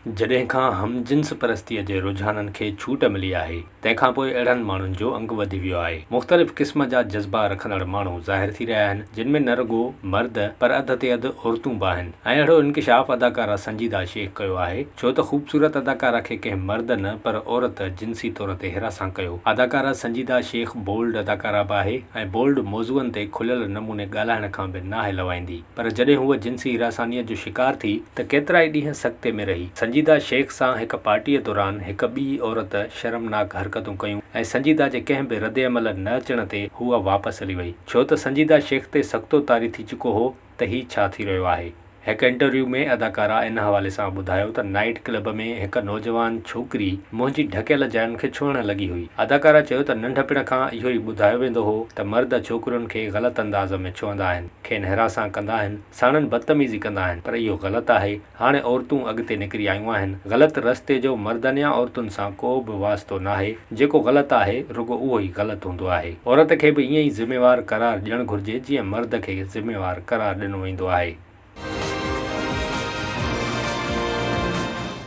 جڏهن کان هم جنس پرستيء جي رجحانن کي ڇوٽ ملي آهي، تنهن کان پوء اهڙن ماڻهن جو انگ وڌي ويو آهي. مختلف قسم جا جذبا رکندڙ ماڻهو ظاهر ٿي رهيا آهن، جن ۾ نه رڳو مرد پر اڌ تي اڌ عورتون به آهن ۽ اهڙو انڪشاف اداڪارا سنجيده شيخ ڪيو آهي، ڇو ته خوبصورت اداڪارا کي ڪنهن مرد نه پر عورت جنسي طور تي هراسان ڪيو. اداڪارا سنجيده شيخ بولڊ اداڪارا به آهي ۽ بولڊ موضوعن تي کليل نموني ڳالهائڻ کان به ناهي لوائيندي. پر جڏهن هوء جنسي هراسانيء جو شڪار ٿي ته ڪيترائي ڏينهن سڪتي ۾ رهي. سنجيده شيخ سان هڪ پارٽيء دوران هڪ ٻي عورت شرمناڪ حرڪتون ڪيون ۽ سنجيده جي ڪنهن به ردعمل نه اچڻ تي هوء واپس هلي وئي. ڇو ته سنجيده شيخ تي سڪتو طاري ٿي چڪو هو ته هي ڇا ٿي رهيو آهي. هڪ انٽرويو ۾ اداڪارا ان حوالي سان ٻڌايو ته نائيٽ ڪلب ۾ هڪ نوجوان ڇوڪري منهنجي ڍڪيل جاين کي ڇهڻ لڳي هئي. اداڪارا چيو ته ننڍپڻ کان اهو ئي ٻڌايو ويندو هو ته مرد ڇوڪرين کي غلط انداز ۾ ڇهندا آهن. کين هراسان ڪندا آهن، ساڻن بدتميزي ڪندا آهن پر اهو غلط آهي، هاڻي عورتون اڳتي نڪري آيون آهن، غلط رستي جو مردن يا عورتن سان ڪو به واسطو ناهي، جيڪو غلط آهي رڳو اهو ئي غلط هوندو آهي، عورت کي به ائين ئي ذميوار قرار ڏيڻ گهرجي جيئن مرد کي ذميوار قرار ڏنو ويندو آهي.